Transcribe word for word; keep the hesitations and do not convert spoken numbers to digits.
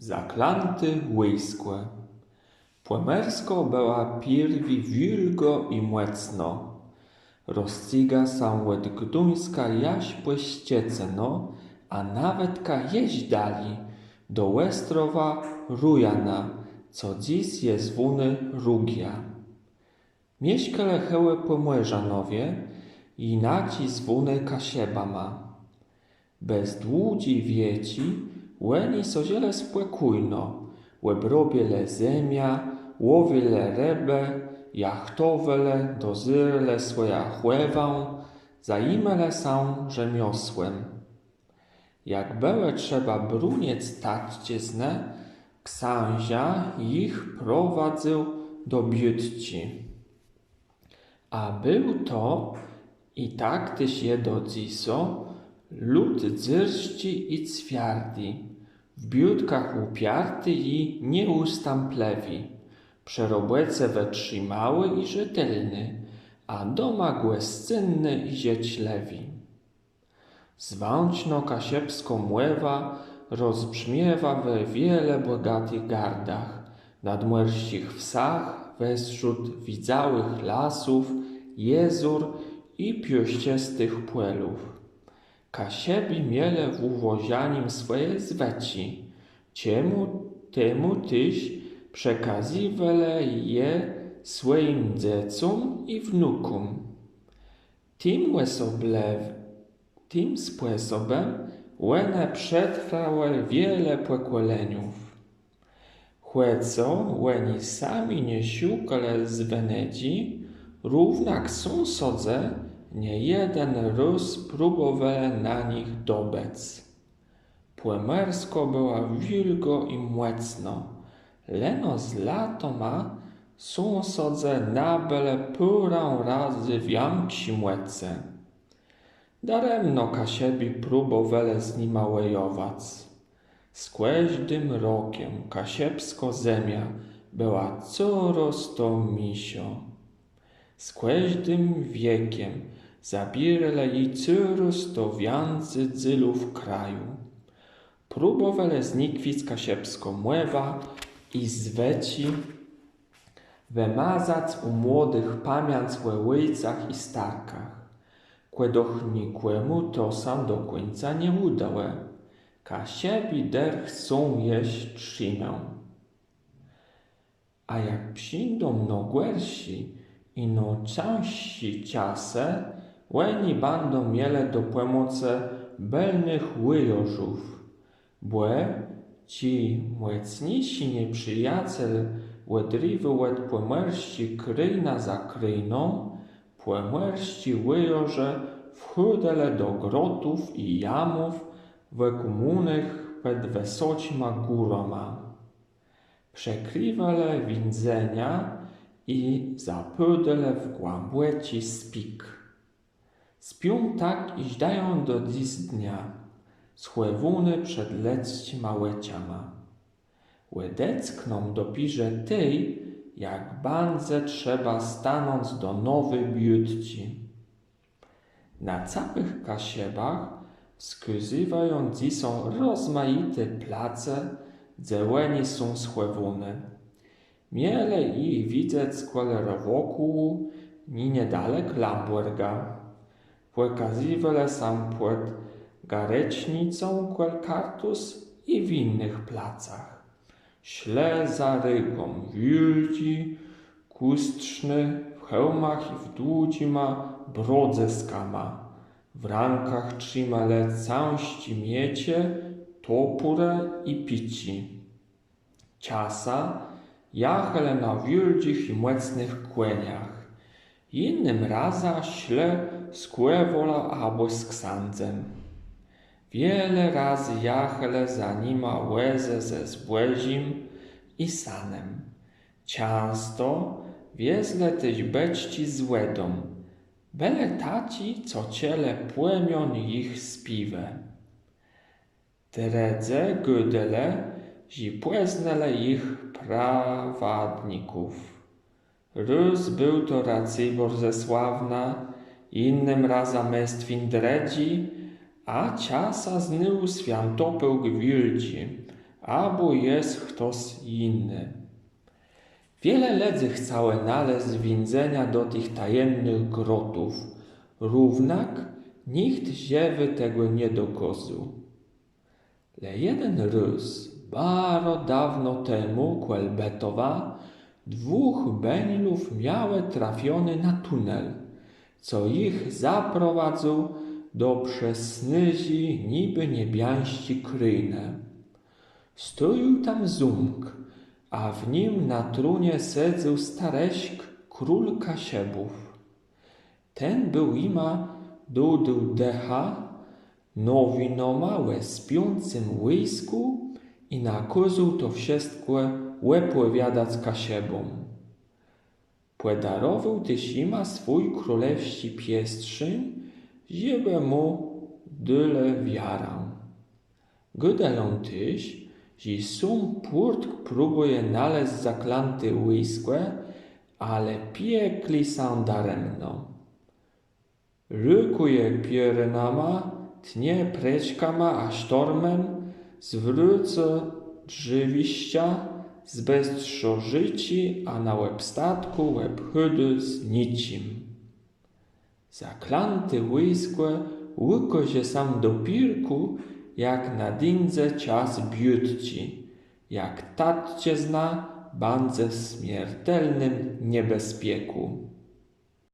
Zaklãté wòjskò. Pòmòrskô bëła pierwi wiôlgô i mòcnô. Rozcyga sã òd Gduńska jaż pò Szczecëno, a nawetka jesz dali, do òstrowa Rujana, co dzys je zwóné Rugiô. Mieszkelë hewò Pòmòrzanowie, jinaczi zwóny Kaszëbama. Bez dłudżé wieczi òni so żëlë spòkójno, òbrôbielë zemiã, łowilë rëbë, jachtowelë, dozérelë swòjã chòwã, zajimelë sã rzemiosłã. Jak bëło trzeba brónic tatczëznë, ksążã jich prowadzył do biôtczi. A béł to, i tak téż je do dzysô, lud dzyrsczi i cwiardi, w biôtkach ùpiarti i nieùstãplëwi, przë robòce wëtrzimałi i rzetelny, a doma gòscynny i żëczlëwi. Zwãcznô kaszëbskô mòwa rozbrzmiéwa we wiele bògatëch gardach, nadmòrsczich wsach, westrzód widzałëch lasów, jezór i piôszczëstëch pòlów. Kaszëbi mielë w ùwôżanim swòje zwëczi, czemù temù téż przekazywelë je swòjim dzecóm i wnukóm. Tim òsoblëw- tim spòsobã òne przetrwałë wiele pòkòleniów. Chòcô òni sami nie szukelë zwënédżi, równak sąsôdzë nie jeden rôz próbòwelë na nich dobëc. Pòmòrskô bëła wiôlgô i mòcnô, leno z latama sąsôdzë nabëlë pôrã razy wiãkszi mòcë. Daremno Kaszëbi próbòwelë z nima wòjowac. Z kòżdim rokã kaszëbskô zemia bëła corôz to mniészô. Z kòżdim wiekã zabiérelë ji corôz to wiãcy dzélów kraju. Próbòwelë znikwic kaszëbską mòwã i zwëczi, wëmazac ù młodëch pamiãc ò òjcach i starkach. Kò doch nikòmù to sã do kùńca nie ùdało. Kaszëbi dërch są jesz trzimą. A jak przińdą nôgòrszé i nôcãższé czasë, òni bãdą mielë do pòmòcë bëlnëch wòjarzów, bò czej mòcniészi nieprzëjacél òdriwôł òd Pòmòrsczi krôjnã za krôjną, pòmòrsczi wòjarze wchôdelë do grotów i jamów, wëkòmónëch pòd wësoczima górama. Przëkriwelë wińdzenia i zapôdelë w głãbòczi spik. Spią tak i żdają do dzysdnia, schòwóny przed lëdzczima òczama. Òdeckną dopiérze tej, jak bãdze trzeba stanąc do nowi biôtczi. Na całëch Kaszëbach wskazywają dzysô rozmajité place, dze òni są schòwóny. Mielë jich widzec kòl Rowòkòłu, nié niedalek Lãbòrga. Pòkazywelë sã pòd Garecznicą kòl Kartuz i w jinëch placach. Szlë za régą wiôldżi, kùstrzny, w hełmach i w dłudżima brodzëskama. W rãkach trzimelë cãżczé miecze, topòrë i piczi. Czasã jachelë na wiôldżich i mòcnëch kòniach. Jinym razã szlë z kòwôlã abò z ksãdzã. Wiele razy jachelë za nima wòzë ze zbòżim i sanã. Czãsto wiezlë téż beczczi z wòdą. Bëlë taczi, co czëlë pòmión jich spiéwë. Drëdzë gôdelë, że pòznelë jich prowadników. Rôz béł to Racëbór ze Sławna, jinym razã Mestwin Drëdżi, a czasã znôw Swiãtopôłk Wiôldżi, abò je chtos jiny. Wiele lëdzy chcałë nalezc wińdzenié do tëch tajemnëch grotów, równak nicht żëwi tegò nie dokôzôł. Le jeden rôz, baro dôwno temù, kòl Bëtowa, dwùch bënlów miałë trafiony na tunel, co jich zaprowadzył do przesnôżi, nibë niebiańsczi krôjnë. Stojôł tam zómk, a w nim na tronie sedzôł starëszk, król Kaszëbów. Ten béł jima dodôł dëcha nowinama ò spiącym wòjskù i nakôzôł to wszëtkò òpòwiadac Kaszëbóm. Pòdarowôł téż jima swój królewsczi piestrzéń, żebë mù delë wiarã. Gôdelë téż, że sóm pùrtk próbùje nalezc zaklãté wòjskò, ale piekli sã daremno. Rëkùje pierónama, tnie preczkama a sztormã, zwrôcô drzewiszcza, zbestrzô rzéczi, a na òbstatkù òbchòdzy z niczim. Zaklãté wòjskò ùkôże sã dopiérkù, jak nadińdze czas biôtczi, jak tatczëzna bãdze w smiertelnym niebezpiekù.